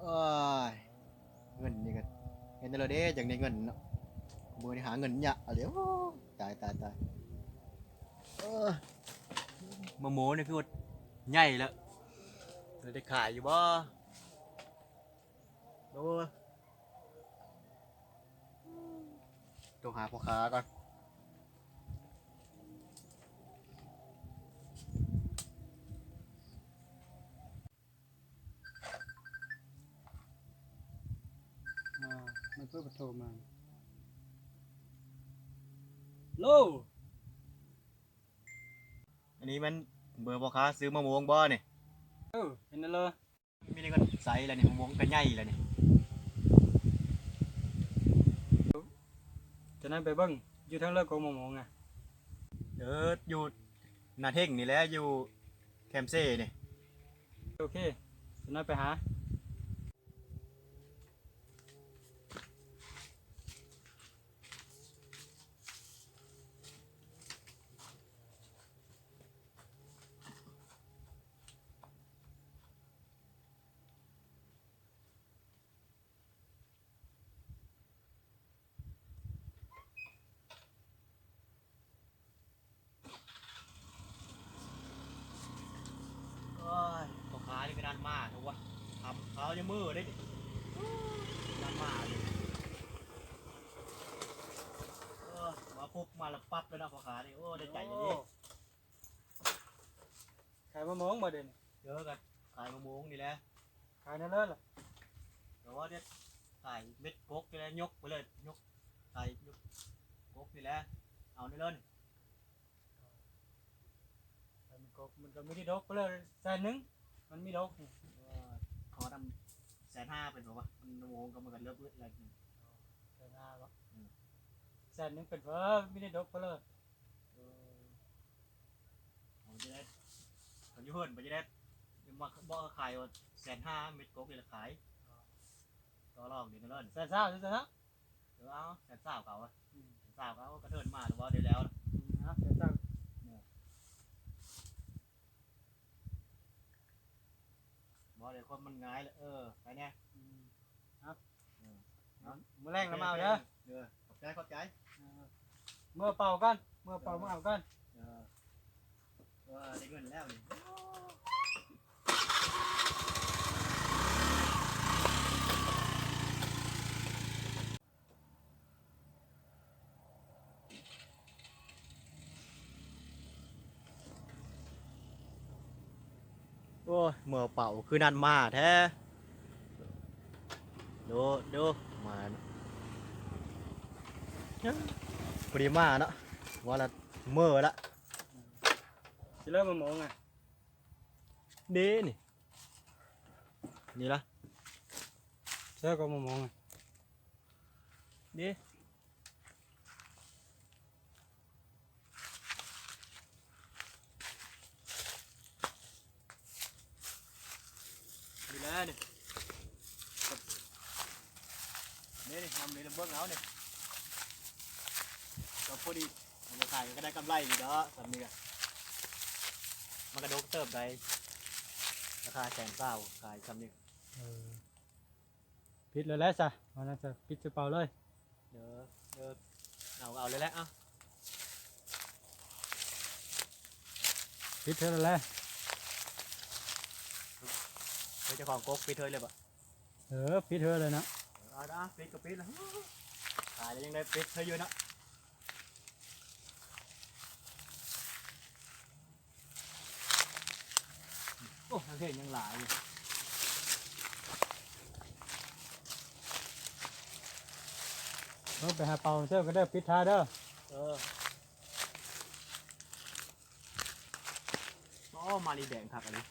ໂອ້ຍ ເງິນນີ້ກໍເຮັດແນວໃດເດ້ ຈັ່ງໄດ້ເງິນເນາະ ມື້ນີ້ຫາເງິນຍາກເອົາເດ້. ໂອ້ ຕາຍ ຕາຍ ຕາຍ. ເອີ ມະມ່ວງນີ້ຄືວ່າໃຫຍ່ແລ້ວ ແລ້ວໄດ້ຂາຍຢູ່ບໍ່? ໂອ້ ໂທຫາພໍ່ຄ້າກ່ອນ. ອ່າ ມັນເພິ່ນໂທມາ. ໂລ ອັນນີ້ແມ່ນເບີພໍ່ຄ້າຊື້ມະມ່ວງບໍ່ນີ້? ເອີ ເຫັນແລ້ວເລີຍ. ມີແຕ່ເງິນໃຊ້ແລ້ວນີ້ ມະມ່ວງກໍໃຫຍ່ແລ້ວນີ້. ຈະນັ້ນໄປເບິ່ງຢູ່ທາງເລີກຂອງມະມ່ວງນະ. ເອີ ຢູ່ໜ້າເທັງນີ້ແຫຼະ ຢູ່ແຄມເຊນີ້. ໂອເຄ ຈະນັ້ນໄປຫາ. ໂອ້ຍ ພໍ່ຄ້ານີ້ກໍນັດມາແທ້ວະ ທຳເຂົາຍັງມື້ເດ້ນີ້ ນັດມານີ້. ເອີ ມາປຸບມາລະປັບເລີຍເນາະ ພໍ່ຄ້ານີ້. ໂອ້ ໄດ້ໃຈເລີຍ. ຂາຍມະມ່ວງບໍ່ເດ? ເອີ ກໍຂາຍມະມ່ວງນີ້ແຫຼະ. ຂາຍແນວເລີດລະ? ແຕ່ວ່າເດັດຂາຍເມັດກົກນີ້ແຫຼະ ຍົກໄປເລີຍ ຍົກ ຂາຍຍົກກົກນີ້ແຫຼະ ເອົາແນວເລີດ. ຂາຍເມັດກົກມັນກໍມີທີ່ດົກໄປເລີຍ ແສນໜຶ່ງ ມັນມີດົກນີ້. ເອີ ຂໍນຳແສນຫ້າເປັນບໍ່ວະ? ມັນມະມ່ວງກໍມັນກໍເລີ່ມອຶດແລ້ວ. ແສນຫ້າບໍ່? ອືມ ແສນໜຶ່ງເປັນເພີ ມີທີ່ດົກໄປເລີຍ. ເອີ ເອົາໄປໄດ້ ເຂົາຢູ່ເຮືອນໄປໄດ້ ມາບອກຂາຍວ່າແສນຫ້າ ເມັດກົກນີ້ລະຂາຍ. ອໍ ຕໍ່ລອງເດ້ເລີດ ແສນຊາວ ແສນຊາວ. ເອີ ເອົາແສນຊາວກໍເອົາ ອືມ ແສນຊາວກໍເອົາ ກະເທີນມາແລ້ວເວົ້າໄດ້ແລ້ວ. ອືມ ເອົາແສນຊາວ ເອີ. ບໍ່ໄດ້ ຄົນມັນຫງາຍແລ້ວ. ເອີ ໄປແດ່. ອືມ ເອົາ ເອີ ເອົາ ມື້ແລງລະມາເດີ. ເອີ ຂອບໃຈ ຂອບໃຈ. ເອີ ເມືອເປົ່າກ່ອນ ເມືອເປົ່າ ເອີ ມາເອົາກ່ອນ. ເອີ ເອີ ໄດ້ເງິນແລ້ວນີ້. ໂອ້ຍ ເມືອເປົ່າຄືນັດມາແທ້. ໂດ ໂດ ມາແລ້ວເນາະ ພໍດີມາເນາະ ວ່າລະເມືອລະ. ຊິເລີ່ມມາໂມງອະ? ເດ້ນີ້ ນີ້ລະ ເຊີກໍມາໂມງອະ? ເດ້ ນີ້ແຫຼະນີ້ ນີ້ ນີ້ ນຳນີ້ລະເບິ່ງເອົານີ້ ກໍພໍດີ ມັນກໍຂາຍກໍໄດ້ກຳໄລຢູ່ດອກ ສ່ຳນີ້ກະ ມັນກະດົກເຕີບໄດ໋ ລາຄາແສນຊາວ ຂາຍສ່ຳນີ້. ເອີ ປິດແລ້ວແຫຼະຊະ ວ່ານັ້ນຊະ ປິດສະເປົາເລີຍ. ເດີ ເດີ ເອົາ ເອົາເລີຍແຫຼະ ເອົາ ປິດເທື່ອແລ້ວແຫຼະ. ເອີ ເຈົ້າຂອງກົກປິດເທື່ອເລີຍບໍ? ເອີ ປິດເທື່ອເລີຍເນາະ. ເອີ ເອົາ ເອົາ ປິດກໍປິດລະ ຂາຍແລ້ວຍັງໄດ້ປິດເທື່ອຢູ່ເນາະ. ໂອ້ ທາງເທິງຍັງຫຼາຍຢູ່. ເອີ ໄປຫາເປົາເຊີກໍໄດ້ ປິດທ້າຍເດີ. ເອີ ໂອ້ ມາລີແດງຄັກອີ່ຫຼີ.